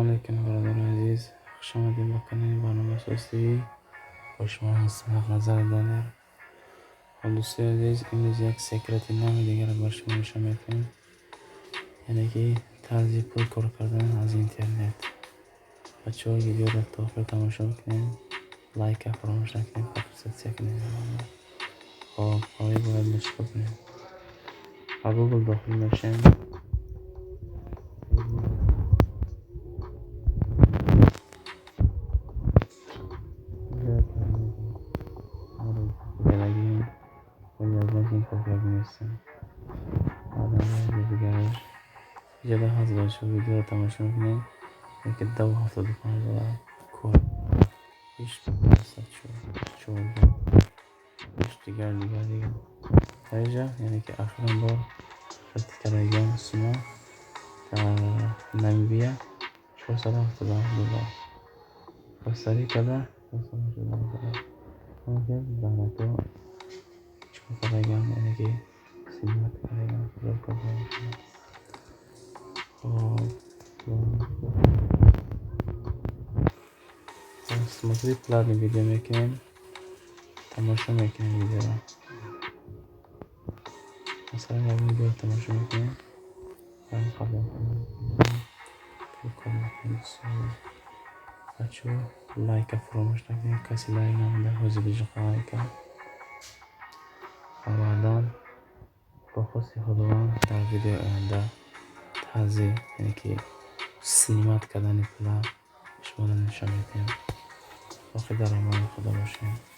Алейкум, бародарони азиз, хуш омадед ба канали Барномасоз ТВ. Бо шумо ҳастам Ҳақназар Данияр. Хоб, дӯстои азиз, имрӯз як секрети нави дигарро ба шумо нишон медиҳем, яъне ки тарзи пул кор кардан аз интернет. Бачаҳо, видеоро то охир тамошо кунед, лайка фаромӯш накунед, подписаться кунед. Хоб, ҳоло бояд мо чӣ кор кунем? Ба Google дохил мешавем. Иҷода ҳаст, бачаҳо, видеоро тамошо мекунед, ки 2,75 доллар кор 8 14 дигар, дигар, дигар. Дар инҷа, яъне ки ахирон бор хат кардагиам сума дар Намибия 477 доллар, Коста-Рикада 489 доллар. Давлатҳо чикор кардагиам, яъне ки снимать кардагиам, пул кор. Хоб, смотреть платный видео мекунем, тамошо мекунем видеоро. Масалан, як видео тамошо мекунем, пул кор мекунем. Бачаҳо, лайка фаромӯш накунед. Касе лайк намонда, ҳозир биҷиқа лайка. Ва баъдан бо хости Худованд дар видеои оянда тарзи, яъне ки снимать кардани пула шуморо нишон медиҳем. Боқӣ дар амони Худо бошед.